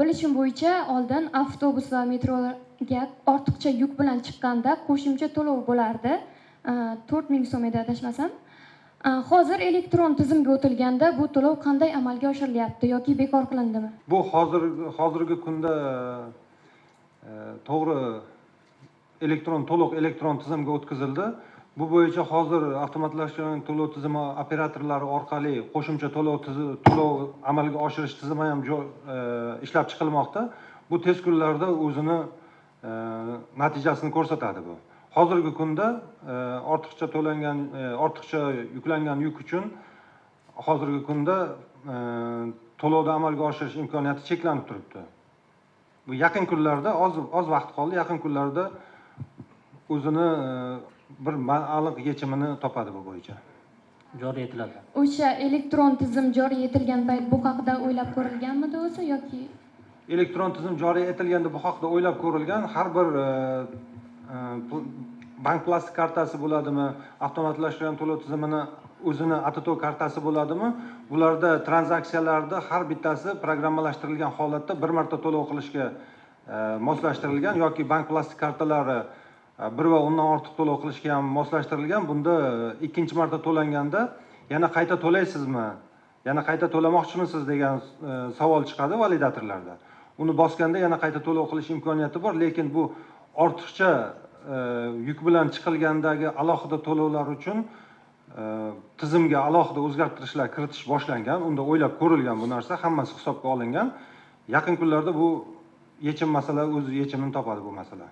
Bilishim bo'yicha, oldin avtobus va metroga ortiqcha yuk bilan chiqqanda qo'shimcha to'lov bo'lardi, 4000 so'm edi, adashmasam. Hozir elektron tizimga o'tilganda bu to'lov qanday amalga oshirilyapti yoki bekor qilindimi? Bu hozir, hozirgi kunda, to'g'ri, elektron, to'liq elektron tizimga o'tkazildi. Bu bo'yicha hozir avtomatlashtirilgan to'lov tizimi operatorlari orqali qo'shimcha to'lov amalga oshirish tizimi ham ishlab chiqilmoqda. Bu tez kunlarda o'zini natijasini ko'rsatadi. Bu hozirgi kunda ortiqcha to'langan, ortiqcha yuklangan yuk uchun hozirgi kunda to'lovni amalga oshirish imkoniyati cheklanib turibdi. Bu yaqin kunlarda, oz oz vaqt qoldi, yaqin kunlarda o'zini bir aniq yechimini topadi bu bo'yicha. Joriy etiladi. O'sha elektron tizim joriy etilgan payt bu haqida o'ylab ko'rilganmidi o'zi yoki? Elektron tizim joriy etilganda bu haqida o'ylab ko'rilgan. Har bir bank plastik kartasi bo'ladimi, avtomatlashtirilgan to'lov tizimini o'zini ATTO kartasi bo'ladimi, bularda tranzaksiyalarda har bittasi programmalashtirilgan holatda bir marta to'lov qilishga moslashtirilgan yoki bank plastik kartalari bir va undan ortiq to'lov qilishga ham moslashtirilgan. Bunda ikkinchi marta to'langanda "Yana qayta to'laysizmi, yana qayta to'lamoqchimisiz?" degan savol chiqadi validatorlarda. Uni bosganda yana qayta to'lov qilish imkoniyati bor, lekin bu ortiqcha yuk bilan chiqilgandagi alohida to'lovlar uchun tizimga alohida o'zgartirishlar kiritish boshlangan. Unda o'ylab ko'rilgan bu narsa, hammasi hisobga olingan. Yaqin kunlarda bu yechim, masala o'z yechimini topadi, bu masala.